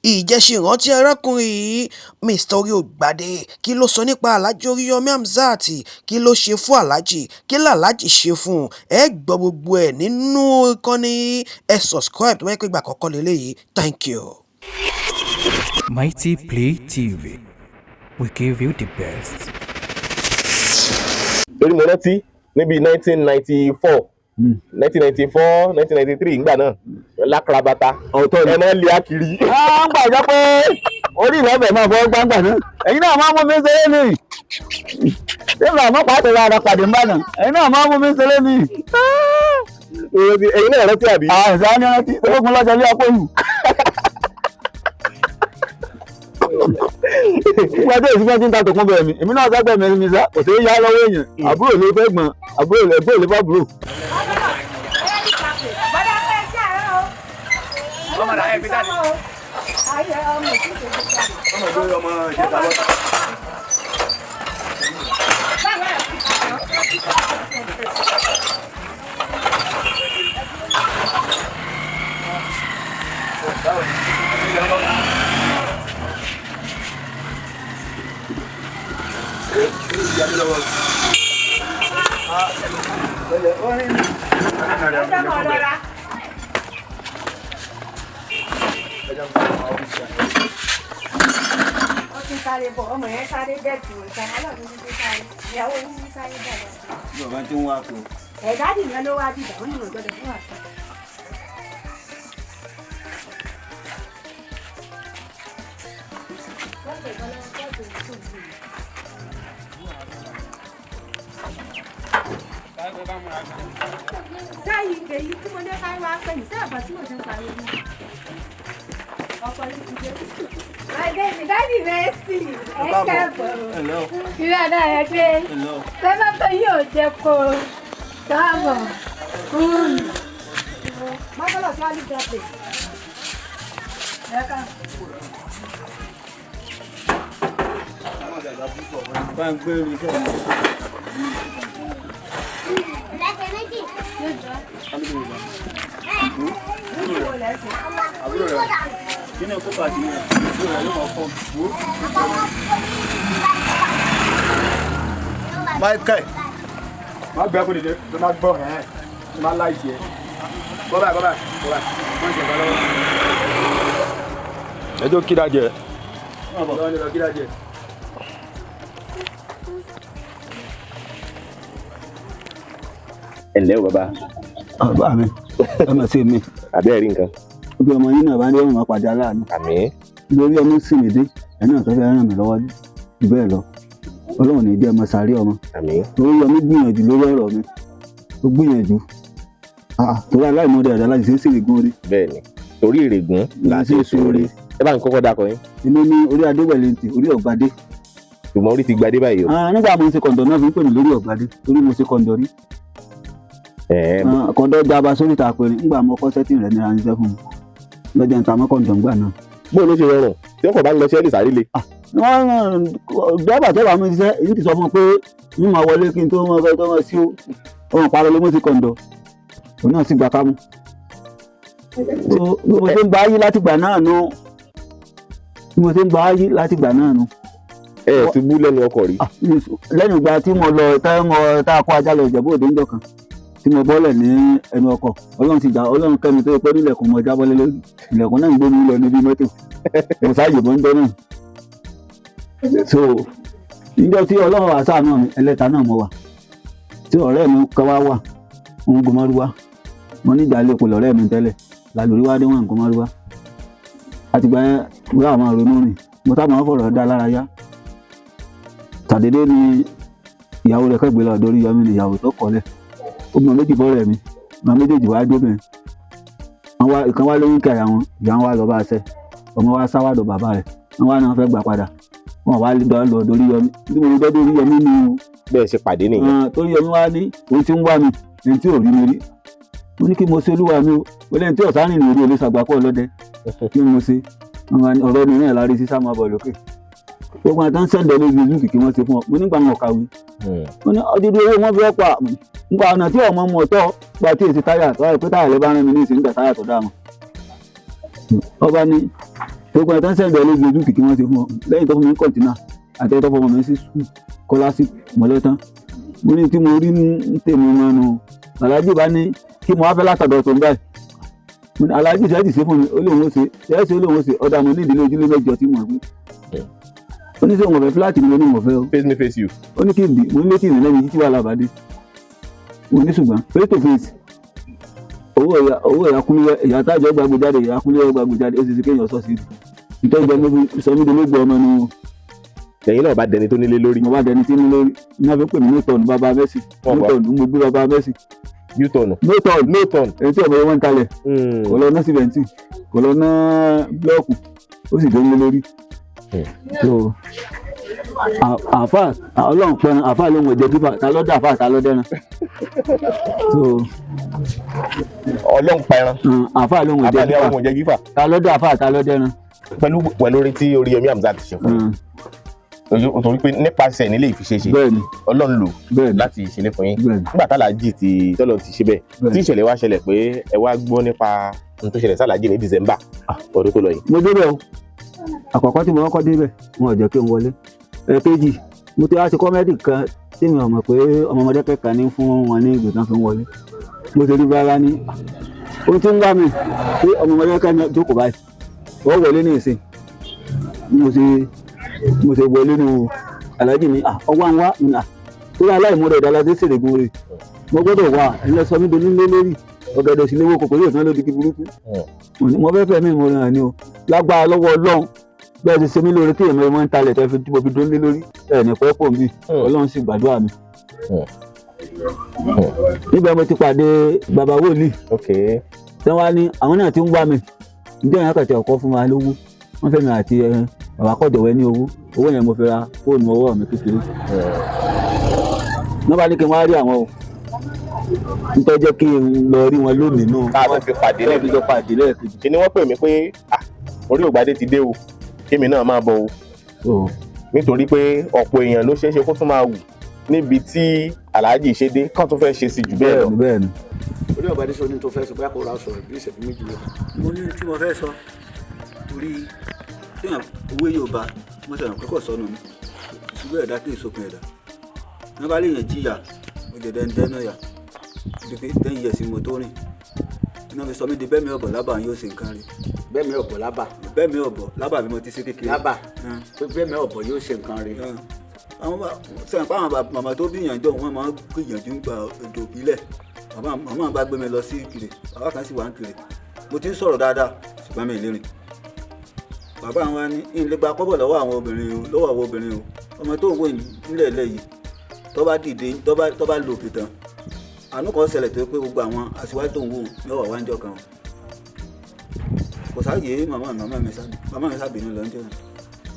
Ìjẹ́sí ìrántí arákùnrin yìí, Mr. Oríogbadé, kí ló sọ nípa Alhaji Oríyọmí Hamzat? Kí ló ṣe fún Alhaji? Kí làlájì ṣe fún un? Ẹ gbọ́ gbogbo ẹ̀ nínú ìkànnì. Ẹ subscribe tó bá yẹ pé ìgbà àkọ́kọ́ lélẹ́yìí. Thank you. Mighty Play TV, we give you the best. Torí mo rántí níbi 1994, 1994, 1993, ńgbà náà lákàràbàtà. Ọ̀tọ̀ ni. Ẹ máa ń lé akiri. Ń gbàgbọ́ pé orí ìlọ́bẹ̀ máa fọwọ́ gbangba náà. Ẹ̀yin náà máa ń mú mi ṣeré ni ṣé àmọ́ pàtó ra pàdé ń bàdàn, ẹ̀yin náà máa ń mú mi ṣeré ni. Ẹ̀yin náà rántí àbí? Àwọn ìṣá ní rántí ológun lọ́jọ́ ilé ọpọ́ yìí. Nígbà tí èsì fẹ́ ti ń ta tòkun bẹ̀rẹ̀ mi, èmi náà ságbẹ̀ mi mi sá kò sí yá lọ́wọ́ èèyàn, àbúrò ló fẹ́ gbọ̀n, àbúrò ẹ̀gbọ́n ló fẹ́ búrò. Bọ́dá pẹ́ sí àárọ̀ o. Ọmọ rẹ̀ ẹ̀ fi jáde. Ayé ọmọ òtítọ́ ti jáde. Ọmọ ìgbé ọmọ ìjẹta lọ. Ọjọ́ kan lọ́ra. Ó ti ń sáré bọ̀, ọmọ yẹn sáré gẹ̀ẹ́tì nǹkan, ọlọ́run ní ti sáré, ìyàwó yín ní sáré bọ̀ lọ. Bàbá tí ń wá kó. Ẹ̀dá nìyẹn ló wá dìgbà, wọ́n ní ìwọ̀n gbọ́dọ̀ fún àṣà. Sáyì èyí tí mo ní ká wá pè ní sáàbà tí mo ti ń pariwo ní. Ọkọ yìí ti dé. Bàbá dáàdì rẹ̀ sì ẹ kẹ́bọ̀. Ìrẹ́ náà ẹ dé. Sẹ́mọ́tò yóò jẹ kó káàbọ̀. Mọ́tò sí Olive Garden place. Ẹ káàbọ̀. Bá ń gbé orí iṣẹ́ mi. Àbúrò rẹ̀ kí ni kókò àti ìyẹn? Àbúrò rẹ̀ ló máa fọ́. Michael. Má gbẹ́ kó dìde tó má gbọ́ ẹ̀ tó má láì tiẹ̀. Bọ́ báyìí, bọ́ báyìí, bọ́ báyìí. Wọ́n ṣe ìgbà lọ́wọ́. Ẹ jó kí dájẹ. Lọ́wọ́ ni lọ kí dájẹ. Ẹ ǹlẹ́ o bàbá. Bàbá mi, ẹ mọ̀ sí mi. Àbí ẹ rí nǹkan. Bí ọmọ yín náà bá ní ọmọ pàdé aláàánú. Àmín. Lórí ọmọ sì mí dé ẹ náà tó fẹ́ ràn mí lọ́wọ́ jù bẹ́ẹ̀ lọ, Ọlọ́run ní jẹ́ ọmọ sàárẹ̀ ọmọ. Àmín. Torí ọmọ gbìyànjú lórí ọ̀rọ̀ mi, ó gbìyànjú. Torí aláìmọ̀dé ẹ̀dá láti ṣe é sì gún orí. Bẹ́ẹ̀ni, torí ìrègùn là ṣe é sóore. Ẹ bá ń kọ́kọ́ dákọ yín. Èmi ní orí adéwẹ̀lẹ́ntì orí ọ̀gbadé. Ṣùgbọ́n orí ti gbadé báyìí o. Nígbà mo ṣe kọ̀ǹdọ̀ náà fi ń pè mí lórí ọ̀gbadé torí mo ṣe kọ̀ǹdọ̀ rí. Kọ̀ǹdọ̀ jaba sórí ìta péré nígbà mo kọ́ sẹ́tì rẹ̀ nira níṣẹ́ fún mi lọ́jọ́ níta mọ́ kọ̀ǹdọ̀ ńgbà náà. Bó ló ṣe rọrùn tí ọkọ̀ bá ń lọ sí ẹ́lì sáré le. Dọ́bà tó bá mi ṣiṣẹ́ èyí ti sọ fún un pé mi máa wọlé kí n tó mọ tó mọ sí o, ọmọ parọ́ ló mú sí kọ̀ǹdọ̀, òun náà sì gbà kámú. Bí mo ṣe ń bá yí látìgbà náà nu, bí mo ṣe ń bá yí látìgbà náà nu. Ẹ ẹ ṣubú lẹ́nu ọkọ̀ rí? Lẹ́nu ìgbà tí mo lọ tá a kó ajá lọ Ìjẹ̀bú Òde ńjọ́ kan tí mo bọ́lẹ̀ ní ẹnu ọkọ̀, Ọlọ́run ti jà, Ọlọ́run kẹ́mi tó pẹ́ nílẹ̀kùn mo jábọ́lé lórí ilẹ̀kùn náà ń gbé mi lọ níbi mọ́tò mo sáàyè bọ́ ń jọ náà. So níjọ́ tí Ọlọ́run wà sáà náà ẹlẹ́ta náà mo wà tí ọ̀rẹ́ mi kan wá wà ń gun márúwá, mo ní ìjà lẹ́kọ̀ọ́ lọ́rẹ́ mi tẹ́lẹ̀ lálórí wá dé wọn ń gun márúwá. Àtìgbà yẹn mo sábà máa ronú rìn, mo sábà máa fọ̀rọ̀ dá lára yá. Tàdédé ni ìyàwó rẹ̀ kẹ́gbẹ́ lọ dórí yọmí ni ìyàwó tó kọ́lẹ̀ ó mọ méjì bọ́ọ̀rẹ̀ mi, mọ méjèèjì wá jóbìnrin ìkan wá lóyún kẹrẹ àwọn ìyá wa lọ bá a ṣe ọmọ wa sáwádọ̀ bàbá rẹ̀ wọn wá náà fẹ́ gbà padà wọn wá lọ dórí yọmí tí mo dọ́ dórí yọmí ni o. Bẹ́ẹ̀ ṣe pàdé nìyẹn. Torí yọmí wá ní òun ti ń wá mi ẹni tí ò rí mi rí, mo ní kí mo ṣe olúwa mi o, mo lẹ́yìn tí ọ̀sán rìn lórí olóṣàgbàpọ̀ ọlọ́dẹ kí mo ṣe ọ̀rọ̀ mi náà lárí sísá máa bọ̀ lókè. Gbogbo àtàn sẹ́ńdẹ̀ lórí Facebook kí wọ́n ṣe fún ọ, mo nígbà wọn kàwé, mo ní ọdún owó wọn fi ọ̀pá nípa ọ̀nà tí ọmọ mọ̀ tọ́ gba tí èsì táyà tó wáyé pé táyà lè bá rán mi ní ìsìn nígbà táyà tó dáa mọ̀. Ọba ní Gbogbo ẹ̀ tó ń sẹ̀ǹdẹ̀ lójú ojú kìkì wọ́n ti fún ọ lẹ́yìn tó fún mi ní kọ̀ǹtínà àti ẹ̀ tó fọmọ mi sí sùkúù kọ́lá sí mọ́lẹ́tán. Mo ní tí mo rí ń tèmi mọ́nu. Aláàjì bá ní kí mo wá fẹ́ látọ̀dọ̀ tó ń báyìí. Mo ní aláàjì ṣe é ti ṣe fún mi, ó lóun ó ṣe ṣe é ṣe, ó lóun ó ṣe. Ọ̀dà, mo ní ìdílé ojúlé 8 tí mo gbé. Ó ní sọ wọn fẹ́ flat ni? Mo ní wọn fẹ́ o. Face me, face you. Ó ní kí n dì mo ní létí ìrìnlẹ́yìn títí wà lábàdé. Mo ní ṣùgbọ́n face to face, owó ìyá, owó ìyá kúnlé, ìyá tájọ gbàgbé jáde, ìyá kúnlé gbàgbé jáde. Ó sì ṣe kéèyàn sọ sí i ìtọ́jú ọmọ sọ mí dolóògbé ọmọ nu. Ẹ̀yin náà bá dẹni tó nílé lórí. Mo bá dẹni tí ń lórí ní wọ́n fi pè mí ní tọ̀nù bàbá Messi. Wọ́n ní bá. Tọ̀nù mo gbé bàbá Messi. U-turn. Ní tọ̀nù. No turn. Èyí tí ọmọ yẹn wọ́n ń talẹ̀, kò lọ ná sìmẹ́ǹtì, kò lọ ná búlọ́ọ̀kù, ó sì tó ń lé lórí. So àáfà ọlọ́run pẹran, àáfà lóhun ẹ̀jẹ̀ fífà, ta ló dá àáfà, ta ló dẹ́ran? So Ọlọ́run pa ẹran. Àáfà lóhun ẹ̀jẹ̀ Àbálẹ̀ fífà, àwọn òjẹ́ gífà. ta ló dá àáfà, ta ló dẹ́ran? Pẹ̀lú orin tí Oríyọmí Hamzat ti ṣe fún yín, torí pé nípasẹ̀ nílé ìfiṣeṣe Ọlọ́run lò láti ṣẹlẹ̀ fún yín. Nígbà tálàjì ti tọ́lọ̀ ti ṣe bẹ́ẹ̀, tí ìṣẹ̀lẹ̀ wá ṣẹlẹ̀ pé ẹ wá gbọ́ nípa ohun tó ṣẹlẹ̀ sálàjì ní December ọdún tó lọ yìí. Mo débẹ̀ o. Àkọ́kọ́ tí mo kọ́kọ́ débẹ̀, wọn ò jẹ́ kí n wọlé. Ẹ̀kejì, mo ti wá ṣe comedy kan tí mi ò mọ̀ pé ọmọdé kẹta ní fún wọn ní ìgbè tán fi ń wọlé. Mo ti rí bára ní ohun tí ń wá mi pé ọmọdé kẹta jókòó báyìí, wọ́n wọlé ní ìsìn. Mo ṣe wọlé nù, aláàjì ní ọwọ́ àwọn wá ní torí aláìmúrẹ̀ ìdálá tó ṣèrègùn rẹ̀, mo gbọ́dọ̀ wà. Ẹ̀yin lọ sọ mí donílé lórí ọ̀gẹ̀dẹ̀ sí léwó kòkòrò yóò tán lódì kí burúkú. Mo fẹ́ fẹ́ mi mo rìn àní o lágbára lọ́wọ́ Ọlọ́run. Bẹ́ẹ̀ ti ṣe mí lóore tí èmi máa ń talẹ̀ tẹ́ fi tí mo fi dún lé lórí ẹ̀ ní pẹ́ pò mí. Ọlọ́run sì gbàdúrà mi. Níbẹ̀ mo ti pàdé bàbá wòlíì tí wọ́n á ní àwọn náà ti ń wá mi. Ǹjẹ́ ìyá kàtí ọkọ fún wa lówó, wọ́n fẹ́ mi àti bàbá kọ̀dọ̀wẹ́ ní owó. Owó yẹn mo fi ra fóònù ọwọ́ mi kékeré. Wọ́n bá ní kí n wá rí àwọn o, nítorí jẹ́ kí n lọ rí wọn lónìí náà. Tá a tún fi pàdé lẹ́ẹ̀kejì lẹ́ẹ̀kejì jọ pàdé lẹ́ẹ̀kejì. Ṣe ni wọ́n pè mí pé ah, orí ògbádé ti dé o, kémi náà máa bọ̀ o, nítorí pé ọ̀pọ̀ èèyàn ló ṣeé ṣe kó tún máa wù níbi tí aláàjì ṣe dé kán tún fẹ́ ṣe sí jù bẹ́ẹ̀ lọ. Bẹ́ẹ̀ni. Orí ọ̀gbadé sọ ní tó fẹ́ sọ, bóyá kó ra sọ̀rọ̀ bí ìṣẹ́jú 2 lọ. Mo ní tí mo fẹ́ sọ torí téèyàn owó Yorùbá mo sọ̀rọ̀ pé kò sọnù ni, ṣùgbọ́n ẹ̀dá kì í sópin ẹ̀dá. Wọ́n bá lè yàn jìyà, mo jẹ̀dẹ̀ ń dẹ́nu yà bí 10 years mo tó rìn iná fi sọ mí di bẹ́ẹ̀ mi ọ̀bọ̀ lábà yóò ṣe nǹkan rí. Bẹ́ẹ̀ mi ọ̀bọ̀ lábà. Bẹ́ẹ̀ mi ọ̀bọ̀ lábà bí mo ti ṣe kékeré. Lábà pé bẹ́ẹ̀ mi ọ̀bọ̀ yóò ṣe nǹkan rí. Àwọn bá sọ̀rọ̀ pé àwọn màmá tó bí ìyànjọ́ wọn máa ń gbìyànjú gba ètò ìbílẹ̀. Bàbá màmá bá gbé mi lọ sí Ìkirè, bàbá kan sì wà ń Ìkirè. Mo ti ń sọ̀rọ̀ dáadáa ṣùgbọ́n mi ì lè rìn. Bàbá wa ní ìlé gba kọ́bọ̀ lọ́wọ́ àwọn obìnrin o, lọ́wọ́ àwọn obìnrin o. Ọmọ tó ń wò nílẹ̀ ilẹ̀ yìí, tó bá dìde, tó bá lò òkè tán, àánú kan ṣẹlẹ̀ tó pé gbogbo àwọn aṣíwájú tó ń wò yóò wà wá ń jọ kan o. Kò sáàyè màmá mi sábìnú lọ ń jẹ́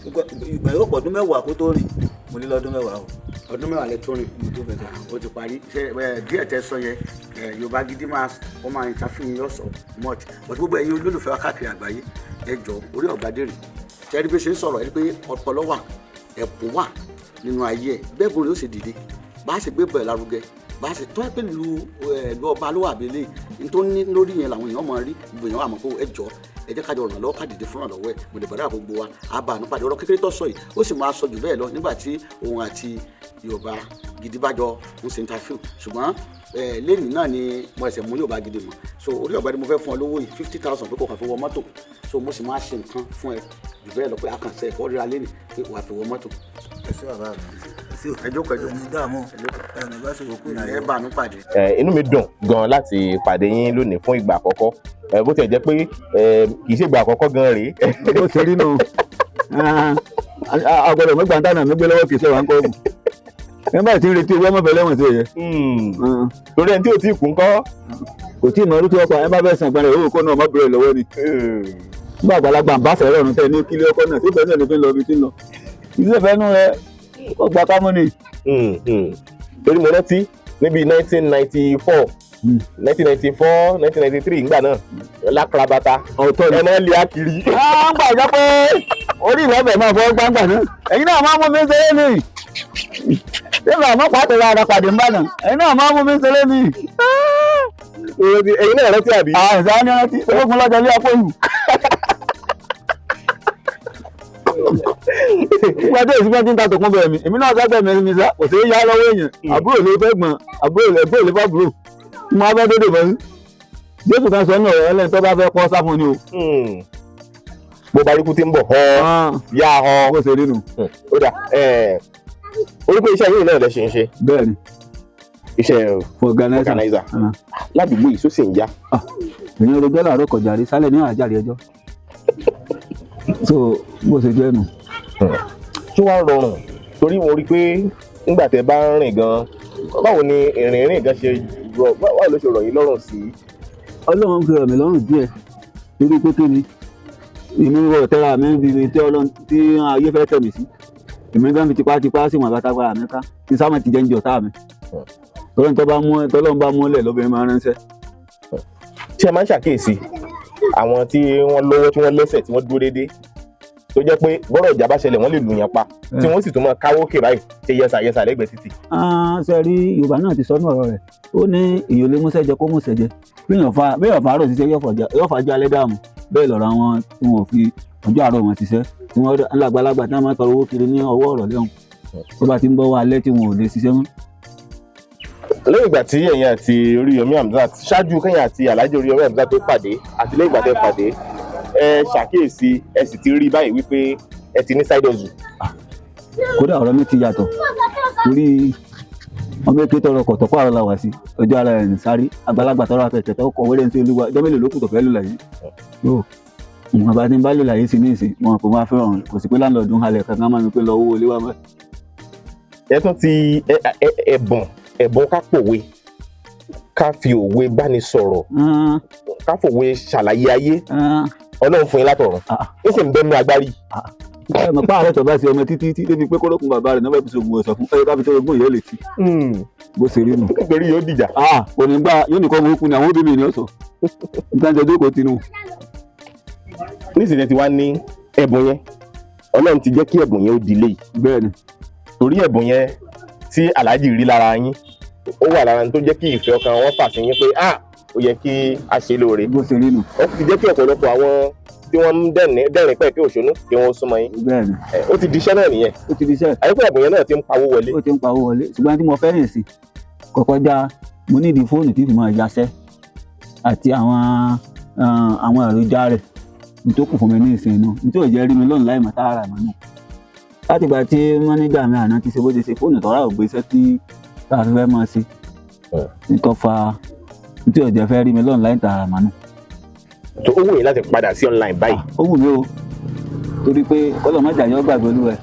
ìgbà yóò pọ̀ ọdún 10 kó tó rìn. Mo ní lọ́dún 10 o. Ọdún 10 lẹ tó rìn. Mo tó fẹsẹ̀. Ó ti parí ṣe ẹ díẹ̀ tẹ́ sọ yẹn ẹ, Yorùbá Gidi máa ó máa interview yín ọ̀sọ̀ much, but gbogbo ẹ̀yin olólùfẹ́ wa káàkiri àgbáyé, ẹ jọ, orí ọ̀gbadé rè ṣe é rí bí ṣe ń sọ̀rọ̀, ẹ rí pé ọpọlọ wà, ẹ̀bùn wà nínú ayé ẹ. Bẹ́ẹ̀ bó ni ó ṣe dìde, bá a ṣe gbé bẹ̀rẹ̀ lárugẹ, bá a ṣe tó ẹ pé lu ọba ló wà abẹ́lé ní tó ní lórí yẹn làwọn èèyàn máa rí. Gbogbo èèyàn àmọ́ kó ẹ jọ, ẹ jẹ́ kájọ ràn lọ́wọ́, ká dìde fún ìrànlọ́wọ́ ẹ̀. Mo lè gbàdúrà gbogbo wa àbá àánú pàdé. Ọ̀rọ̀ kékeré tó sọ yìí, ó sì máa sọ jù bẹ́ẹ̀ lọ nígbà tí òun àti Yorùbá Gidi bá jọ ń ṣe interview. Ṣùgbọ́n ẹ lẹ́yìn náà ni mo ẹsẹ̀ mú Yorùbá Gidi mọ̀. So orí ọ̀gbẹ́ni, mo fẹ́ fún ọ lówó yìí, 50,000, pé kò kàn fi wọ mọ́tò. So mo sì máa ṣe nǹkan fún ẹ jù bẹ́ẹ̀ lọ, pé àkànṣe ẹ̀kọ́ ríra lẹ́nìí pé wàá fi wọ mọ́tò. Ẹ ṣé bàbá mi, ẹ ṣé o. Ẹ jókòó, ẹ jókòó. Ẹ ní dààmú ẹ ní bá ṣe òkú náà. Ẹ bá àánú pàdé. Inú mi dùn gan láti pàdé yín lónìí fún ìgbà àkọ́kọ́. Bó tiẹ̀ jẹ́ pé kì í ṣe ìgbà àkọ́kọ́ gan rèé. Bó ṣe rí nù, àgbọ̀dọ̀ mẹ́gbàá ń tànà mi gbé lọ́wọ́, kì í ṣe wà ń kọ́ ọ̀gùn ẹ bá ti ń retí owó ọmọbẹ lẹ́wọ̀n sí ẹ̀yẹ. Torí ẹni tí ò tí ì kú ńkọ́? Kò tí ì mọ orúkọ ọkọ ẹ bá fẹ́ sàn gbọ́dọ̀ owó kó náà ọmọ bẹ̀rẹ̀ lọ́wọ́ ni. Nígbà àgbàlagbà ń bá fẹ́rẹ̀ ọ̀run tẹ̀ ní kílé ọkọ náà síbẹ̀ náà ló fi ń lọ ibi tí ń lọ ilé ìfẹ́ nú rẹ ó gba kámú ni. Torí mo rántí níbi 1994, 1994, 1993 ńgbà náà lákàràbàtà. Ọ̀tọ̀ ni. Ẹ máa ń lé akiri. À ń gbàgbọ́ pé orí ìlọ́bẹ̀ máa fọwọ́ gbangba náà. Ẹ̀yin náà máa ń mú mi ṣeré ni ṣé màá pàtó ara pàdé ń bàdàn, ẹ̀yin náà máa ń mú mi ṣeré ni. Ẹ̀yin náà rántí àbí? Àìsàn ní rántí ológun lọ́jọ́ ilé apó yìí. Nígbà tí èsì bá ti ń ta tòkun bẹ̀rẹ̀ mi, èmi náà sábẹ̀ mi mi sá, kò sí yá lọ́wọ́ èèyàn. Àbúrò ló fẹ́ gbọ̀n, àbúrò ẹ̀gbọ́n ló fẹ́ búrò. Mo á fẹ́ dédè mọ́ sí. Jésù kan sọ ní ọ̀rọ̀ ẹlẹ́ni tó bá fẹ́ kọ́ sáfún ni o. Bó bá rí kú tí ń bọ̀ họ yá họ. Bó ṣe rí nu. Ó dà, orí pé iṣẹ́ yìí náà lẹ ṣe ń ṣe. Bẹ́ẹ̀ni. Iṣẹ́ Organizer. Organizer ládùúgbò yìí sósì ń yá. Èèyàn rojọ́ làárọ̀ kọjá rí sálẹ̀ ní àjàre ẹjọ́. So bó ṣe jẹ́ nu. Ṣé wàá rọrùn torí mo rí i pé nígbà tẹ́ bá ń rìn gan, báwo ni ìrìn rìn gan ṣe rọ, báwo ló ṣe rọ̀ yín lọ́rùn sí? Ọlọ́run fi rọ̀ mí lọ́rùn díẹ̀ torí pé kí ni èmi rọ̀ tẹ́ra mi ń bi tí Ọlọ́run tí ayé fẹ́ tẹ̀ mí sí. Èmi gan fi tipátipá sí wọn àbátágbára mi ká kí sáwọn ti jẹ́ ń jọ tá mi. Tọ́lọ́run tó bá mú tọ́lọ́run bá múlẹ̀ lóbìnrin máa ránṣẹ́. Ṣé ẹ máa ń ṣàkíyèsí àwọn tí wọ́n lọ́wọ́, tí wọ́n lẹ́sẹ̀, tí wọ́n dúró déédéé, tó jẹ́ pé bọ́rọ̀ ìjà bá ṣẹlẹ̀ wọ́n lè lù yàn pa, tí wọ́n sì tún máa káwó kè báyìí ṣe yẹsà yẹsà lẹ́gbẹ̀ẹ́ títì? Ṣe rí, Yorùbá náà ti sọ ní ọ̀rọ̀ rẹ̀, ó ní èèyàn lè múṣẹ́ jẹ kó múṣẹ́ jẹ, béèyàn fa àárọ̀ ṣiṣẹ́ yóò fàájọ alẹ́ dààmú. Bẹ́ẹ̀ lọ̀rọ̀ àwọn tí wọn ò fi ọjọ́ àárọ̀ wọn ṣiṣẹ́, tí wọ́n lágbàlagbà tí wọ́n máa tọrọ owó kiri ní ọwọ́ ọ̀rọ̀ lẹ́hùn tó bá ti ń bọ́ wá alẹ́ tí wọn ò lè ṣiṣẹ́ mọ́. Lẹ́yìn ìgbà tí ẹ̀yin àti Oríyọmí Hamzat, ṣáájú kẹ́yìn àti Alhaji Oríyọmí Hamzat tó pàdé àti lẹ́yìn ìgbà tẹ́ pàdé, ẹ ṣàkíyèsí, ẹ sì ti rí báyìí wípé ẹ ti ní side hustle? Kódà ọ̀rọ̀ mi ti yàtọ̀ torí ọmọ èké tọrọ kọ̀tọ̀ kó àrọ̀ la wà sí ọjọ́ ara ẹ̀ ń sáré, àgbàlagbà tọrọ afẹ́tẹ̀ tó kọ wẹ́rẹ́ ní sí olúwa ọjọ́ mélòó ló kù tó fẹ́ lò láyé. Yóò nǹkan bá ti ń bá lò láyé sí ní ìsìn wọn kò máa fẹ́ràn, kò sí pé landlord ń halẹ̀ kankan máa ń pè lọ owó ilé wa mọ́. Ẹ tún ti ẹ̀bùn ká pòwe, ká fi òwe báni sọ̀rọ̀, ká fòwe ṣàlàyé ayé, Ọlọ́run fún yín látọ̀run, ó sì ń bẹ́nu agbárí. Ẹ mọ̀ pé àárẹ̀ tó bá ṣe ọmọ títí tí débi pé kórókùn bàbá rẹ̀ náà bá fi ṣoògùn ọ̀sán fún ẹ ká fi tó ogún ìyá létí bó ṣe rí nù. Nítorí yóò dìjà. Kò ní gbà, yóò nìkan ọmọ okùn ni àwọn òbí mi ní ọ̀sọ̀ nígbà tí ọjọ́ kò tinú. Nísìnyí tí wàá ní ẹ̀bùn yẹn, Ọlọ́run ti jẹ́ kí ẹ̀bùn yẹn ó di léyìí. Bẹ́ẹ̀ni. Torí ẹ̀bùn yẹn tí Alhaji rí lára yín, ó wà lára tó jẹ́ kí ìfẹ́ ọkàn wọn fà sí yín pé ó yẹ kí a ṣe lóore. Bó ṣe rí nù. Ó ti jẹ́ kí ọ̀pọ̀lọpọ̀ àwọn tí wọ́n ń dẹ́rìn pẹ̀ kí òṣónú kí wọ́n súnmọ́ yín. Bẹ́ẹ̀ni. Ó ti di iṣẹ́ náà nìyẹn. Ó ti di iṣẹ́. Àyíkú ẹ̀bùn yẹn náà ti ń pawó wọlé. Ó ti ń pawó wọlé, ṣùgbọ́n tí mo fẹ́ rìn sí kọ̀kọ́ já, mo ní ìdí fóònù tí fi máa yaṣẹ́ àti àwọn èròjà rẹ̀ ní tó kù fún mi ní ìsìn inú ní tí ò jẹ́ rí mi lọ́nà láì mọ̀ tààrà mọ́ nù. Láti ìgbà tí mọ́níjà mi àná ti ṣe bó ti ṣe fóònù tọ́ra ò gbéṣẹ́ tí tá a fi fẹ́ máa ṣe nítọ́ fa ní tí ò jẹ́ fẹ́ rí mi lọ́nà láì tààrà mọ́ nù. Tó ó wù yín láti padà sí online báyìí? Ó wù mí o, torí pé kọ́lọ̀ mọ́jà yọ gbàgbé olúwa ẹ̀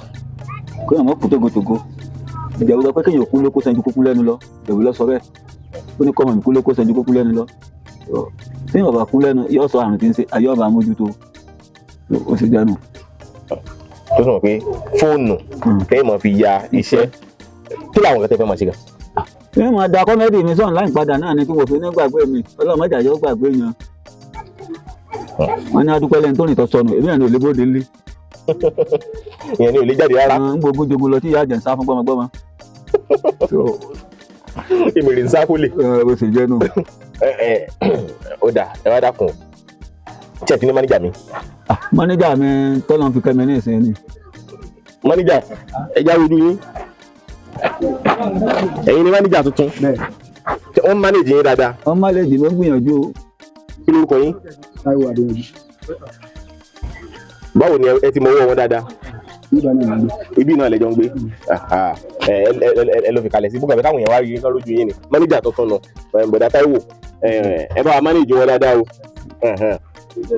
kó yàn mọ́ kú tógótógó. Ìjẹ̀bú sọ pé kéèyàn kú ló kó sanju kúkú lẹ́nu lọ. Ìjẹ̀bú lọ sọ bẹ́ẹ̀, ó ní kọ́mọ̀ mi kú ló kó sanju kúkú lẹ́nu lọ. Tí yàn bá kú lẹ́nu yóò sọ àrùn tí ń ṣe ayé ọba mójútó, ó sì jẹ́nu. Tó sọ pé fóònù kẹ́yìn mọ̀ fi ya iṣẹ́, kí làwọn kan tẹ́ fẹ́ máa ṣe gan? Mi máa da comedy mi sọ̀n láì padà náà ni tí mo fi ní gbàgbé mi. Ọlọ́run mọ́jà yóò gbàgbé yan. Wọ́n ní adúpẹ́ lẹ́ni tó rìn tó sọnù, èmi náà ní òlé bóde ńlé. Ìyẹn ni ò lè jáde rárá. Ń gbogbo jogun lọ tí ìyá àjẹ́ ń sá fún gbọ́mọgbọ́mọ. Èmi rè ń sá fólè. Bó ṣe jẹ́ nù. Ó dà, ẹ wá dákun, tí ẹ ti ní mánéjà mi. Mánéjà mi tọ́lọ́ fi kẹ́mi ní ìsìn ni. Mánéjà, ẹ já ojú yín, ẹ̀yin ni mánéjà tuntun? Wọ́n mánéjì yín dáadáa? Wọ́n mánéjì ló ń gbìyànjú o. Kí lórúkọ yín? Táíwò Adéyanjú. Báwo ni ẹ ti mọ owó wọn dáadáa? Ibi náà lẹjọ ń gbé. Ẹ lọ fi kalẹ̀ sí bókàbí káwọn èèyàn wá rí yín kán lójú yín ni mánéjà tuntun nù. Bọ̀dá Táíwò, ẹ bá wa mánéjì wọn dáadáa o.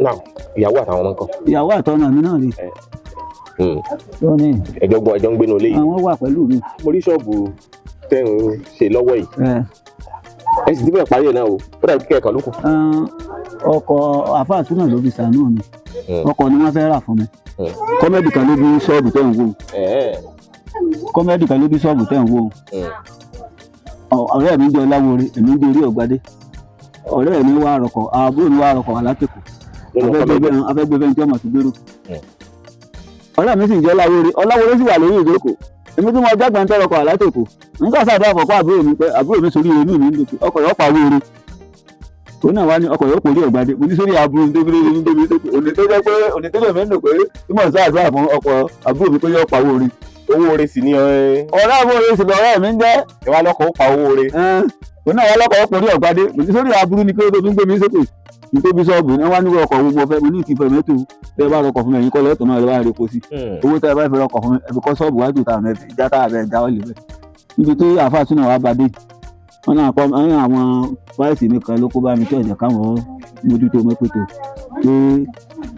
Now, ìyàwó àtàwọn ọmọ nǹkan? Ìyàwó àtọmọ mi náà ni. Ẹjọ gbọ́, ẹjọ ń gbénu ilé yìí? Àwọn wà pẹ̀lú mi. Mo rí ṣọ́ọ̀bù tẹ́ ń ṣe lọ́wọ́ yìí, ẹ sì ti fẹ́ parí ẹ̀ náà o, ó dàbí kẹ́ẹ̀kan ló kù. Ọkọ̀ àfáà súnà ló fi ṣàánú mi, ọkọ̀ ni wọ́n fẹ́ rà fún mi. Comedy kan ló bí ṣọ́ọ̀bù tẹ̀ ń wò. Comedy kan ló bí ṣọ́ọ̀bù tẹ̀ ń wò. Ọ̀rẹ́ mi ń jẹ́ Ọláwóore, èmi ń jẹ́ orí ọ̀gbadé. Ọ̀rẹ́ mi wá rọkọ̀, àbúrò mi wá rọkọ̀ alátẹ̀kọ̀, afẹ́gbẹ́fẹ́ ní tí ọmọ ti gbèrò. Ọ̀rẹ́ mi sì ń jẹ́ Ọláwóore, Ọláwóore sì wà lórí ìjókòó, èmi tí mo jágbá ń tọrọ ọkọ̀ alátẹ̀kọ̀ ń sàṣàdó àkọ́kọ́ àbúrò mi pé àbúrò mi sórí inú mi ń dùn ọkọ̀ yóò pa wóore. Òun náà wá ní ọkọ̀ yóò kórè ọ̀gbadé. Mo ní sórí aburú ní tóbi lórí níbi tó òní tó jẹ́ pé òní tó lè mẹ́nu pé tí mò ń sá àdúrà fún ọkọ̀ àbúrò mi pé yóò pawó orí. Owó oore sì ni ẹ. Ọ̀rẹ́ àbúrò mi sì lọ́rẹ́ mi ń jẹ́. Ẹ wá lọ́kọ̀ ó pa owó oore. Òun náà wá lọ́kọ̀ ó kórè ọ̀gbadé. Mo ní sórí aburú ni pé ó tó tún gbé mi sókè. Ní tóbi sọ́ọ̀bù ní wá níwọ̀ ọkọ̀ wo mo fẹ́, mo ní ìtìfẹ́ mẹ́tò. Tẹ́ bá rọkọ̀ fún mi, ẹ̀yin kọ́ lẹ́tọ̀ọ́ náà lè wá rẹ̀ kó sí. Owó tẹ́ bá fẹ́ rọkọ̀ fún mi, ẹ fi kọ́ sọ́ọ̀bù wájú tá já tá àbẹ̀ já ọ̀lẹ̀ bẹ́ẹ̀. Níbi tó àáfàá súnà wá bá dé, wọn náà kọ́ wọn náà àwọn fáìsì mi kan ló kó bá mi tí ọ̀jẹ̀ káwọn mójútó mi pètò pé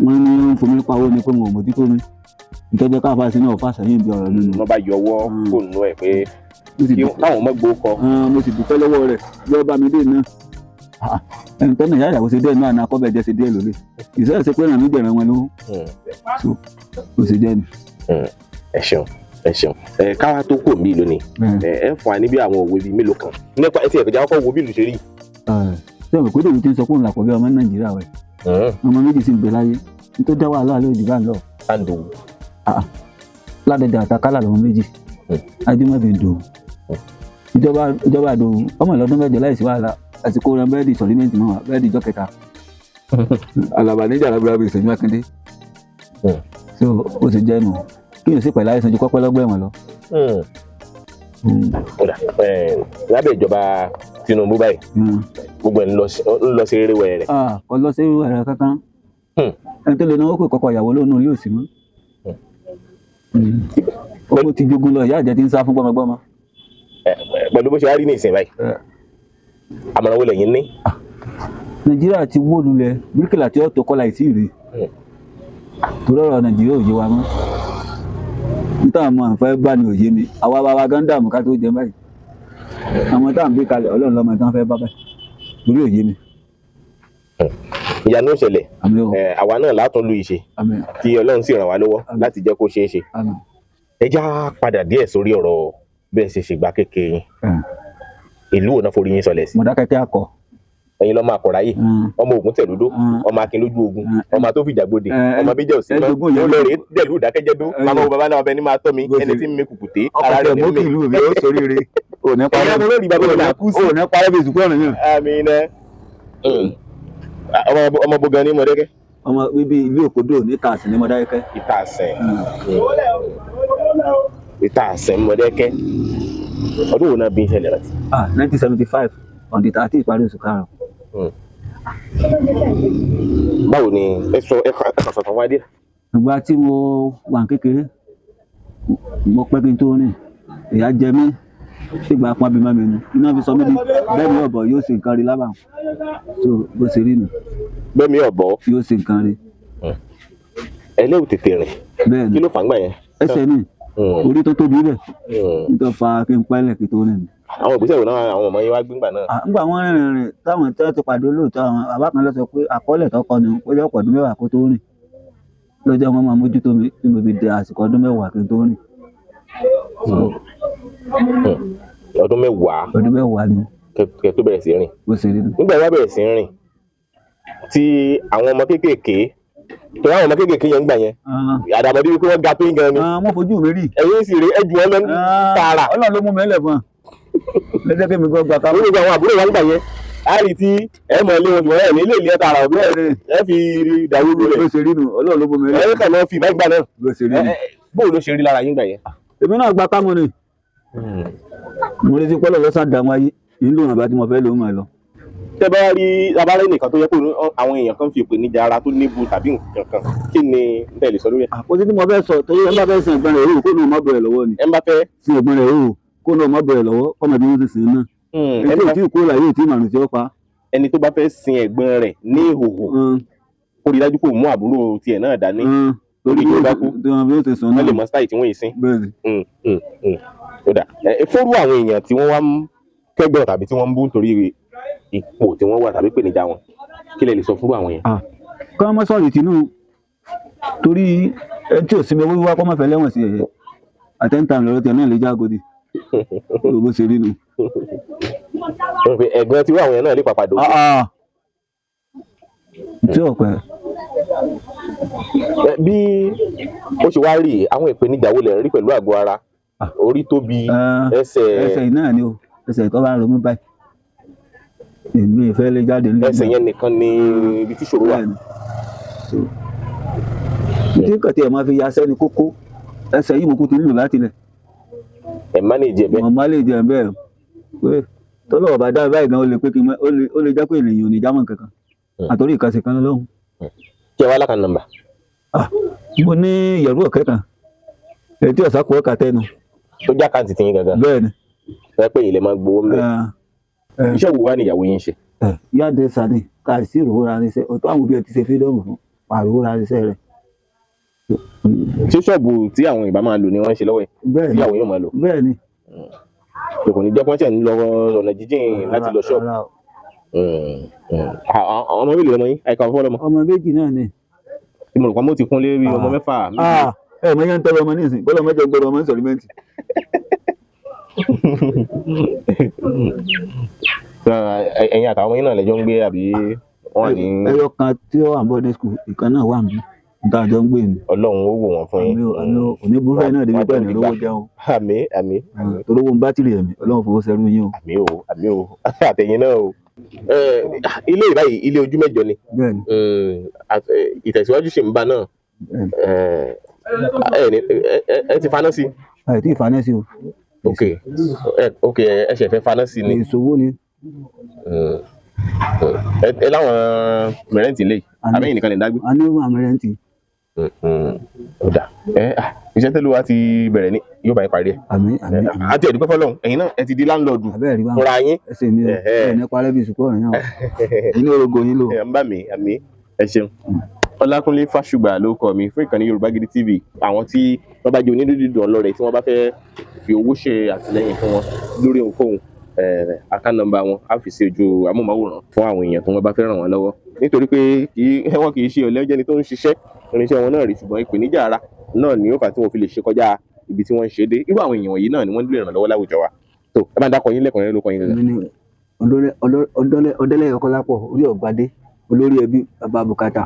wọ́n ní ń fomi pawó ni pé wọn ò mójútó mi. Ìtọ́jú káfáà sínú ọ̀fà sẹ́yìn bí ọ̀rọ̀ nínú. Wọ́n bá yọwọ́ fóònù ẹ̀ pé káwọn ọmọ gbowó kọ. Mo sì dúpẹ́ lọ́wọ́ rẹ̀ yọ bá mi dé náà. Ẹni tọ́nà ìyá ìyàwó ṣe díẹ̀ náà ní akọ́bẹ̀jẹ ṣe díẹ̀ lólè. Ìṣe ṣe pé ràn mí jẹ̀rẹ̀ wọn lówó. Ó sì jẹ́ ni. Ẹ ṣeun, ẹ ṣeun. Ẹ káwa tó kò mí lónìí, ẹ fún wa níbi àwọn òwe bíi mélòó kan nípa ẹ ti ẹ̀kọ́jà kọ́kọ́ wo bí ìlú ṣe rí. Ṣé o pé dòwú ti ń sọ pé òun làkọ̀bí ọmọ Nàìjíríà rẹ̀, ọmọ méjì sì ń bẹ láyé nítorí dá wàhálà lójú bá ń lọ. Ládọjà àtàkálà lọmọ méjì, Ajímọ̀bí ń dòwú, ìjọba àdòwú ọmọ ìlọdún mẹ́jọ láìsí wàhálà àsìkò rẹ bẹ́ẹ̀dì sọ̀límẹ́ǹtì mọ́ wa bẹ́ẹ̀dì ìjọ kẹta. Àlàbà níjà lábúrò àbí Ìṣẹ́jú Mákindé. So ó ti jẹ́ nù kí n sì pẹ̀lú àìsàn ju kọ́pẹ́ lọ́gbẹ́ wọn lọ. Lábẹ́ ìjọba Tinubu báyìí gbogbo ẹ̀ ń lọ sí eré wẹ̀rẹ̀. Kò lọ sí eré wẹ̀rẹ̀ kankan. Ẹni tó lè náwó pé kọ́kọ́ ìyàwó lónìí ilé òsì mọ́. Owó ti jogun lọ, ìyá àjẹ ti ń sá fún gbọ́mọgbọ́mọ. Pẹ̀lú bó ṣe wá rí ní ìsìn báyìí, àmọ̀ràn wo lẹ̀yin ní? Nàìjíríà ti wó lulẹ̀, bíríkìlà tí ó tó kọ́ láì sí ìrè. Torí ọ̀rọ̀ Nàìjíríà ò yé wa mọ́. Níta àwọn àǹfààní bá ní òye mi, àwa bàbá gan dààmú ká tó jẹ báyìí. Àwọn tá à ń gbé kalẹ̀ Ọlọ́run lọ́mọ tí wọ́n fẹ́ bá báyìí. Torí òye mi. Ìyanu ó ṣẹlẹ̀, àwa náà látún lu ìṣe kí Ọlọ́run sì ràn wá lọ́wọ́ láti jẹ́ kó ṣeé ṣe. Ẹ já padà díẹ̀ sórí ọ̀rọ̀ bẹ́ẹ̀ ṣe ṣègbà kékeré yín. Ìlú wo náà forí yín sọlẹ̀ sí? Mọ̀dákẹ́kẹ́ akọ. Ẹ̀yin lọ́mọ akọ̀ráyè, ọmọ Ògún tẹ̀lódó, ọmọ Akin lójú ogun, ọmọ tó fìjà gbòde, ọmọ bíjẹ́ òsì mọ́, ó lọ rèé dẹ̀lú ìdákẹ́jẹ́dó, màmá wo bàbá náà ọbẹ̀ ní máa tọ́ mi, ẹni tí ń mi kùkùté, ara rẹ̀ ní mi. Ọkọ̀ tẹ̀ mú kí ìlú mi ó soríire. Òní parẹ́ bí ìsìnkú ọ̀run yẹn. Àmín. Ọmọ bogan ní Mọ̀dákẹ́kẹ́. Ọmọ bíbí ìlú Òkòdó ní Ìtàsìn ní Mọ̀dákẹ́kẹ́. Ìtàsìn. Ìtàsìn Mọ̀dákẹ́kẹ́. Ọdún wo náà bí ìṣẹ̀lẹ̀ rẹ̀? 1975 on the 30 ìparí oṣù karùn-ún. Báwo ni ẹ sọ ẹ kàn sọ̀tàn wá díẹ̀? Ìgbà tí mo wà ní kékeré, mo pẹ́ kí n tó rìn, ìyá jẹ mí, ìgbà pọn bí mọ́ mi nu, iná fi sọ mí ní bẹ́ẹ̀ mi ọ̀bọ̀ yóò ṣe nǹkan rí lábàá. So bó ṣe rí nu. Bẹ́ẹ̀ mi ọ̀bọ̀ yóò ṣe nǹkan rí. Ẹlẹ́wù tètè rìn. Bẹ́ẹ̀ ni. Kí ló fà ń gbà yẹn? Ẹsẹ̀ mi, orí tó tóbi bẹ̀, nítorí fa kí n pẹ́lẹ̀ kí n tó rìn. Àwọn ìgbésẹ̀ wo náà àwọn ọmọ yín wá gbígbà náà? Nígbà wọn rìnrìn rìn táwọn tí wọn ti pàdé olóòótọ́, àwọn bàbá kan lọ sọ pé àkọọ́lẹ̀ tó kọ ni ó jẹ́ ọ̀pọ̀ ọdún mẹ́wàá kó tó rìn. Lọ́jọ́ wọn máa mójútó mi tí mo fi dé àsìkò ọdún mẹ́wàá kí n tó rìn. Ọdún mẹ́wàá. Ọdún mẹ́wàá ni. Kẹ́ tó bẹ̀rẹ̀ sí rìn. Bó ṣe rí nù. Nígbà wá bẹ̀rẹ̀ sí rìn tí àwọn ọmọ kéékèèké tó àwọn ọmọ kéékèèké yẹn ń gbà yẹn àdàmọ̀dé wípé wọ́n ga tó ń gan ni. Wọ́n fojú mi rí. Ẹ̀yin sì rè é ju ọ lọ tààrà. Ọlọ́run ló mú mi lẹ̀ fún ọ. Lọ́jọ́ kí mi gbọ́ gbà ká. Gbogbo àwọn àbúrò wa nígbà yẹn a rí tí ẹ mọ̀ ilé wọn ṣùgbọ́n ẹ̀ ní ilé ìlú tààrà òbí ẹ fi dàrú rẹ̀. Bó ṣe rí nù, Ọlọ́run ló mú mi lẹ̀. Ẹ kàn lọ fi ìbá ìgbà náà. Bó ṣe rí nù. Bó ló ṣe rí lára yín gbà yẹn? Èmi náà gba kámú ni. Mo retí pọ́lọ̀ lọ́sàn dààmú ayé, ìlú ìrànbá tí mo fẹ́ ló mọ̀ lọ. Tẹ́ bá rí abalẹ́ nìkan tó yẹ kó àwọn èèyàn kan fi ìpèníjà ara tó níbu tàbí nǹkan kan, kí ni n tẹ̀lé sọ lórí ẹ̀? Àpótí tí mo fẹ́ sọ torí ẹ bá fẹ́ sin ẹ̀gbọ́n rẹ̀ o kó náà má bẹ̀rẹ̀ lọ́wọ́ ni. Ẹ bá fẹ́ sin ẹ̀gbọ́n rẹ̀ o kó náà má bẹ̀rẹ̀ lọ́wọ́ kọ́mọ bí wọ́n ti sìn náà. Ẹni tí kò láyé tí màrún tí ó pa. Ẹni tó bá fẹ́ sin ẹ̀gbọ́n rẹ̀ ní ìhòhò kó rí dájú kó mú àbúrò tiẹ̀ náà dání torí tó bá kú wọ́n lè mọ stáì tí wọ́n yìí sin. Ó dà fórú àwọn èèyàn tí wọ́n wá ń kẹ́gbọ́n tàbí tí wọ́n ń bú nítorí ipò tí wọ́n wà tàbí ìpèníjà wọn, kí lẹ lè sọ fúrú àwọn yẹn? Kí wọ́n mọ́ sọ̀rọ̀ tìǹú torí ẹni tí ò sinmi owó wíwá kọ́ mọ́ fẹ́ lẹ́wọ̀n sí ẹ̀yẹ àtẹ́ńtà lọ́rọ́ tiẹ̀ náà lè jágòdì bó ṣe rí nu. Ẹ̀gbọ́n tí àwọn yẹn náà lè pàpà dòwò. Tí ò pẹ́. Bí ó ṣe wá rí àwọn ìpèníjà wo lẹ̀ ń rí pẹ̀lú àgọ́ ara, orí tóbi, ẹsẹ̀. Ẹsẹ̀ náà ni o, ẹsẹ̀ tó bá ń ro mí báyìí. Èmi ìfẹ́ lè jáde nílé. Ẹsẹ̀ yẹn nìkan ni ibi tí ìṣòro wà. Bẹ́ẹ̀ni. So, tí nǹkan tí ẹ máa fi yaṣẹ́ ni kókó ẹsẹ̀ yìí mo kú ti ń lò láti ilẹ̀. Ẹ manage ẹ bẹ́ẹ̀. Mo má lè jẹ bẹ́ẹ̀ pé tọ́lọ̀ ọ̀bá dá báyìí gan, ó lè pé kí n má ó lè jẹ́ pé ènìyàn ò ní jámọ́ kankan àtòrí ìkàsẹ̀ kan lọ́hùn. Kí ẹ wá lákàn nọ́mbà. Mo ní ìyẹ̀rú ọ̀kẹ́ kan èyí tí ọ̀sà kò ọ̀kà tẹnu. Tó jẹ́ àkáǹtì tiyín gangan. Bẹ́ẹ̀ ni. Ẹ pé ilẹ̀ máa gbowó ńbẹ̀. Iṣẹ́ wo wá ni ìyàwó yín ṣe? Yáde sani ká sí ìrówó ra iṣẹ́ ọ̀tọ̀ àwọn òbí ẹ ti ṣe fídọ́ọ̀mù fún pàrọ̀ ra iṣẹ́ rẹ̀. Ṣé ṣọ́ọ̀bù tí àwọn ìbá máa lò ni wọ́n ń ṣe lọ́wọ́ yìí? Bẹ́ẹ̀ Tí ni. ìyàwó yóò máa lò. Bẹ́ẹ̀ ni. Kò ní jẹ́ pé wọ́n ṣẹ̀ ń lọ ọ̀nà jíjìn láti lọ ṣọ́ọ̀bù. Rárá o. Àwọn ọmọ mélòó lọmọ yín? Àìkà fún ọlọmọ. Ọmọ méjì náà ni. Tí mo rò pé mo ti kún lé bí ọmọ mẹ́fà, méje. Ah, ẹ mọ yẹn ń tọrọ ọmọ nísìnyí, bọ́lá mẹ́jọ gbọ́dọ̀ ọmọ ń sọ̀rí mẹ́ǹtì. So, ẹ̀yin àtàwọn ọmọ yín náà lẹ́jọ́ ń gbé àbí wọ́n wà ní? Ẹyọ kan tí ó wà ní boarding school, ìkan náà wà níbí níta àjọ ń gbé ni. Ọlọ́run ó wò wọ́n fún yín. Àmì ò, àmì ò, òní burúkú náà débi pẹ́ẹ́nì lówó jẹun. Àmín, àmín, àmín. Torí owó ń bátìrì ẹ̀mí, Ọlọ́run fowó sẹ́rú yín o. Àmín o, àmín o, àtẹ̀yìn náà o. Ilé ìbáyìí, ilé ojú mẹ́jọ ni. Bẹ́ẹ̀ni. Ìtẹ̀síwájú ṣì ń bá náà. Bẹ́ẹ̀ni. Ẹ ti faná sí? Àìtí ìfaná sí o. Ok, ok, ẹ ṣẹ̀ fẹ́ faná sí ni. Èso owó ni. Ẹ láwọn mẹrẹǹtì lè àbẹ́yìn nìkan lè dágbé? A ní àwọn mẹrẹǹtì. Ó dà, ẹ iṣẹ́ tẹ́lẹ̀ wa ti bẹ̀rẹ̀ ní yóò bá yín parí ẹ̀. Àmín, àmín, àmín. Àti ẹ̀dúpẹ́ fọlọ́run, ẹ̀yin náà ẹ ti di láńlọ́ọ̀dù Àbẹ́ẹ̀ rí báwọn. fúnra yín. Ẹsẹ̀ mi o, ẹ̀ ní parẹ́ bíi sùkúrù ọ̀rìn náà. Inú orogo yín lò. Ẹ ń bá mi, àmín, ẹ ṣeun. Ọlákúnlé Fásùgbà ló kọ mi fún ìkànnì Yorùbá Gidi TV. Àwọn tí wọ́n bá jẹ́ onídùúdùn ọlọ́rẹ̀ tí wọ́n bá fẹ́ fi owó ṣe àtìlẹ́yìn fún wọn lórí ohunkóhun, account number wọn á fi sí ojú amóhùnmáwòrán fún àwọn èèyàn tí wọ́n bá fẹ́ ràn wọ́n lọ́wọ́, nítorí pé wọn kì í ṣe ọ̀lẹ, jẹ́ni tó ń ṣiṣẹ́ irinṣẹ́ wọn náà rí, ṣùgbọ́n ìpèníjà ara náà ni ó fà tí wọ́n fi lè ṣe kọjá ibi tí wọ́n ń ṣe dé. Irú àwọn èèyàn wọ̀nyí náà ni wọ́n nílò ìrànlọ́wọ́ láwùjọ wa. Tó ẹ bá ń dákọ yín lẹ́kọ̀ọ́ yín ló kọ yín gangan. Èmi ni Ọdọlẹ Ọkọlápọ̀ orí Ọ̀gbadé, olórí ẹbí bàbá bùkátà.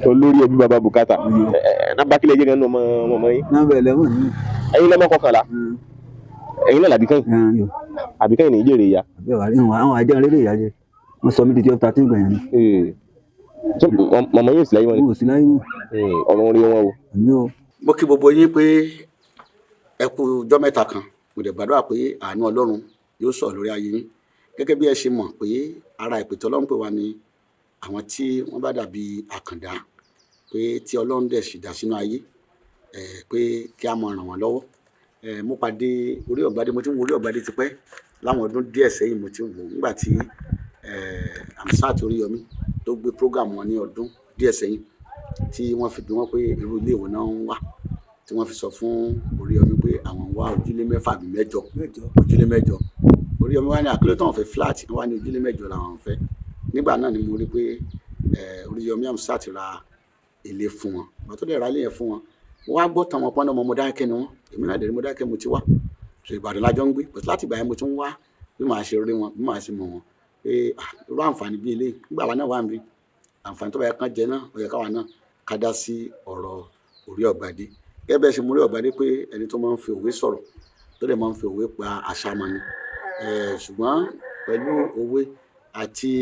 Olórí ẹbí bàbá bùkátà. Nọ́mbà kílẹ̀ jẹ́ gan-an ọmọ ọmọ yín? Nọ́mbà 11 ni. Ẹ̀yin lọ́mọ kọkànlá. Ẹ̀yin náà làbíkẹ́yìn. Àbíkẹ́yìn ní ìjèrè ìyá. Àbí wàá rí àwọn ajá rere ìyá jẹ, wọ́n sọ mí di 12, 13 gbẹ̀yìn ni. Ṣé màmá yóò sì láyé wọn ni? Wọn ò sí láyé wọn. Ọ̀run orí wọn o. Àmín o. Mo kí gbogbo yín pé ẹ kú ọjọ́ mẹ́ta kan. Mo dẹ̀ gbàdúrà pé àánú Ọlọ́run yóò sọ̀ lórí ayé yín. Gẹ́gẹ́ bí ẹ ṣe mọ̀ pé ara ìpè tí Ọlọ́run pè wá ní àwọn tí wọ́n bá dàbí àkàndá, pé tí Ọlọ́run dẹ̀ sì dá sínú ayé, pé kí a máa ràn wọ́n lọ́wọ́. Mo pàdé orí Ọ̀gbadé, mo ti ń wo orí Ọ̀gbadé tipẹ́ láwọn ọdún díẹ̀ sẹ́yìn. Mo ti ń wò ó nígbà tí Hamzat Oríyọmí tó gbé program wọn ní ọdún díẹ̀ sẹ́yìn, tí wọ́n fi bi wọ́n pé irú ilé ìwé náà ń wà, tí wọ́n fi sọ fún Oríyọmí pé àwọn ń wá ojúlé mẹ́fà àbí mẹ́jọ, ojúlé mẹ́jọ. Oríyọmí wá ní àkílẹ̀ tó ń fẹ́ flat, wọ́n wá ní ojúlé mẹ́jọ làwọn ń fẹ́. Nígbà náà ni mo rí pé Oríyọmí Hamzat ra ilé fún wọn. Ìgbà tó dẹ̀ ra ilé yẹn fún wọn, mo wá gbọ́ tán wọn pọ́n náà ọmọ Mọdákẹ́kẹ́ ni wọ́n. Èmi náà dẹ̀ rí Mọdákẹ́kẹ́ mo ti wá. So Ìbàdàn lájọ ń gbé, but láti ìgbà yẹn mo ti ń wá bí màá ṣe rí wọn, bí màá ṣe mọ̀ wọn, pé irú àǹfààní bí eléyìí nígbà wa náà wà níbí, àǹfààní tó bá yẹ kán jẹ náà, ó yẹ káwa náà ká dá sí ọ̀rọ̀ orí Ọ̀gbadé. Gẹ́gẹ́ bẹ́ẹ̀ ṣe mú orí Ọ̀gbadé pé ẹni tó máa ń fi òwe sọ̀rọ̀, tó dẹ̀ máa ń fi òwe pa àṣà mọ́ ni. Ṣùgbọ́n pẹ̀lú òwe àti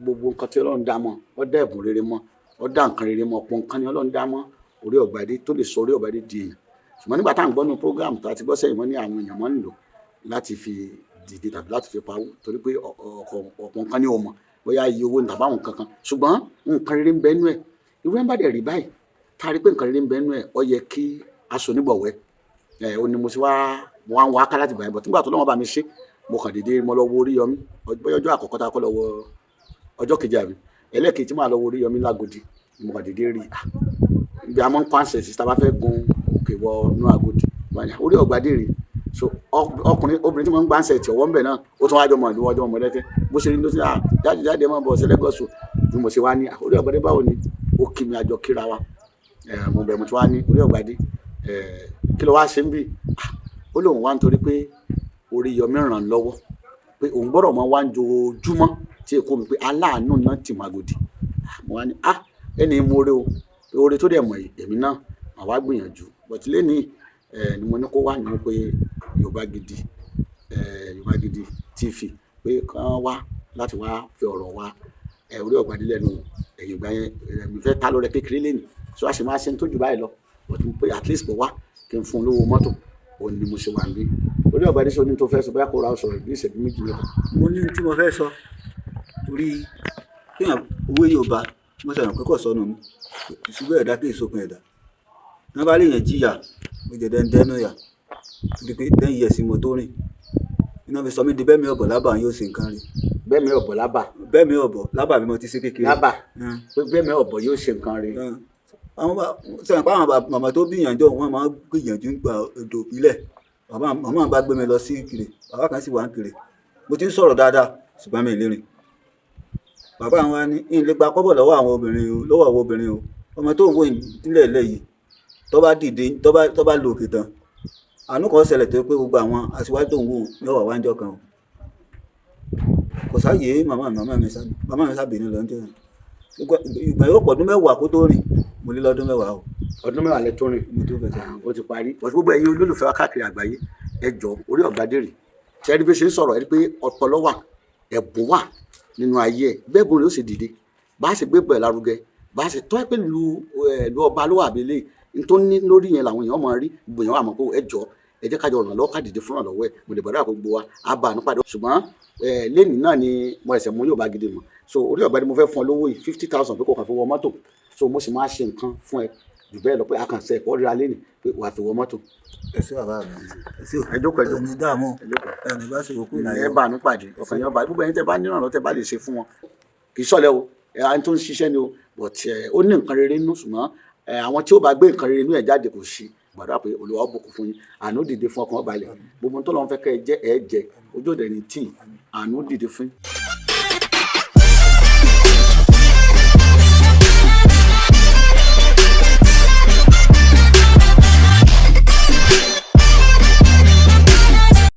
gbogbo nǹkan tí Ọlọ́run dá mọ́, ó dá ẹ̀bùn rere mọ́, ó dá nǹkan rere mọ́, ọ̀pọ̀ nǹkan ni Ọlọ́run dá mọ́ orí Ọ̀gbadé tó lè sọ orí Ọ̀gbadé di èèyàn. Ṣùgbọ́n nígbà tá à ń gbọ́ nínú program tó a ti gbọ́ sẹ́yìn, wọ́n ní àwọn èèyàn máa ń lò láti fi dìde tàbí láti fi pawó, torí pé ọ̀pọ̀ nǹkan ni ò mọ̀ bóyá iye owó ni tàbí àwọn nǹkan kan, ṣùgbọ́n nǹkan rere ń bẹ nínú ẹ̀. Irú ẹ̀ ń bá dẹ̀ rí báyìí, tá a rí pé nǹkan rere ń bẹ nínú ẹ̀, ó yẹ kí a sọ nígbọ̀wẹ́ ẹ̀. Ó ní mo ti wá, mo wá ń wá ká láti gbà yẹn bọ̀. Nígbà tó lọ́wọ́ bá mi ṣe, mo kàn déédéé mo lọ wo Oríyọmí, bóyá ọjọ́ àkọ́kọ́ tá a kọ́ lọ wọ, ọjọ́ kejì àbí ẹlẹ́ẹ̀kejì tí màá lọ wo Oríyọmí lágodi, mo kàn déédéé rí ibi a máa ń kó àṣẹ sí tá a bá fẹ́ gun òkè wọ inú Agodi, orí Ọ̀gbadé rèé. So ọkùnrin obìnrin tí wọ́n ń gbà ń sẹ̀ tí ọwọ́ ń bẹ̀ náà, ó tún wájú ọmọ ìlú wájú ọmọ Mọdákẹ́kẹ́. Bó ṣe rí ló ti à jáde jáde máa bọ̀ sẹ́lẹ̀gọ́sù. Bí mo ṣe wá ní orí Ọ̀gbadé báwo ni, ó kí mi, àjọ kíra wa. Mo bẹ̀, mo ti wá ní orí Ọ̀gbadé, kí ló wá ṣe ń bì? Ó lóun wá nítorí pé Oríyọmí ràn án lọ́wọ́, pé òun gbọ́dọ̀ máa wá ń jojúmọ́ tí èkó mi, pé aláàánú náà ti máa gòdì. Mo wá ní ẹni mo rí o, pé oore tó dẹ̀ mọ̀ yìí, èmi náà màá wá gbìyànjú. But lẹ́ni ni mo ní kó wá ní mo pé Yorùbá Gidi, Yorùbá Gidi TV Pé kán wá láti wá fi ọ̀rọ̀ wa ẹ orí ọ̀gbadé lẹ́nu. Ẹ̀yìn ìgbà yẹn, mi fẹ́ ta lọ́rẹ kékeré lẹ́nu, so a sì máa ṣe ń tójú báyìí lọ, but mo pé at least mo wá kí n fún un lówó mọ́tò, òun ni mo ṣe wà níbí. Orí ọ̀gbadé sọ ní tó fẹ́ sọ, bóyá kó ra ọ sọ̀rọ̀ bí ìṣẹ́jú méjì mẹ́ta. Mo ní tí mo fẹ́ sọ, torí kéèyàn owó Yorùbá, mo sọ̀rọ̀ pé kò sọnù mi, ìṣubú ẹ̀dá kì í sópin ẹ̀dá. Ní wọ́n bá lè yàn jìyà, mo jẹ̀ dẹ́ndẹ́nu yà, torí pé 10 years mo tó rìn, iná fi sọ mí di bẹ́ẹ̀ mi ọ̀bọ̀ lábà yóò ṣe nǹkan rí. Bẹ́ẹ̀ mi ọ̀bọ̀ lábà. Bẹ́ẹ̀ mi ọ̀bọ̀ lábà mi mo ti ṣe kékeré. Lábà pé bẹ́ẹ̀ mi ọ̀bọ̀ yóò ṣe nǹkan rí. Àwọn bá sọ̀rọ̀ pé àwọn màmá tó gbìyànjú, wọn máa ń gbìyànjú gba odò ìbílẹ̀. Bàbá màmá bá gbé mi lọ sí Ìkirè, bàbá kan sì wà ń Ìkirè. Mo ti ń sọ̀rọ̀ dáadáa, ṣùgbọ́n mi ì lè rìn. Bàbá wa ní ń lè gba kọ́bọ̀ lọ́wọ́ àwọn obìnrin o, lọ́wọ́ àwọn obìnrin o. Ọmọ tó ń wò nílẹ̀ ilẹ̀ yìí, tó bá dìde, tó bá lo òkè tán, àánú kan ṣẹlẹ̀ tó pé gbogbo àwọn aṣíwájú tó ń wò yóò wà wájọ́ kan o. Kò sáàyè màmá mi sá bínú lọ níjọ́ yẹn. Ìgbà yóò pọ̀ ọdún 10 kó tó rìn, mo lé lọ́dún 10 o. Ọdún 10 lẹ tó rìn. Mo tó fẹsẹ̀ rìn. Ó ti parí. But gbogbo ẹ̀yin olólùfẹ́ wa káàkiri àgbáyé, ẹ jọ, orí ọ̀gbadé rè ṣe é rí bí ó ṣe ń sọ̀rọ̀, ẹ rí pé ọpọlọ wà, ẹ̀bùn wà nínú ayé ẹ̀. Bẹ́ẹ̀ bó ni ó ṣe dìde, bá a ṣe gbé pẹ̀ lárugẹ, bá a ṣe tọ́ ẹ pé lu ọba ló wà abẹ́lé n tó ní lórí yẹn làwọn èèyàn máa rí. Gbogbo èèyàn wà mọ̀ pé ẹ jọ, ẹ jẹ́ kájọ ràn lọ́wọ́, ká dìde fún ìrànlọ́wọ́ ẹ̀. Mo lè gbàdúrà pé gbogbo wa á bá àánú pàdé. Ṣùgbọ́n ẹ lẹ́nìí náà ni mo ẹsẹ̀ mú yóò bá gidi mọ̀. So orí ọ̀gbadé, mo fẹ́ fún ọ lówó yìí, 50,000, pé kò kàn fi wọ mọ́tò. So mo sì máa ṣe nǹkan fún ẹ jù bẹ́ẹ̀ lọ, pé a kàn ṣe ẹ̀kọ́ ríra lẹ́nìí pé wàá fi wọ mọ́tò. Ẹ ṣé, bàbá mi, ẹ ṣé o. Ẹ jókòó, ẹ jókòó. Ẹ ní dààmú. Ẹ jókòó. Ẹ ní bá ṣe òkú ẹ ìnáyọ. Bá àánú pàdé, ọkàn yẹn bá gbogbo ẹ̀yin tẹ́ bá nírànlọ́wọ́, tẹ́ bá lè ṣe fún wọn. Kì í ṣọ̀lẹ o, ẹ ẹni tó ń ṣiṣẹ́ ni o, but ẹ ó ní nǹkan rere nínú, ṣùgbọ́n ẹ àwọn tí ó bá gbé nǹkan rere inú ẹ̀ jáde kò sí. Gbàdúrà pé Olúwa ó bùkún fún yín, àánú dìde fún ọkàn ọba ilẹ̀, gbogbo tó lọ́n fẹ́ kẹ́ ẹ jẹ́, ẹ jẹ́ ojú òde ní tíì, àánú dìde fún yín.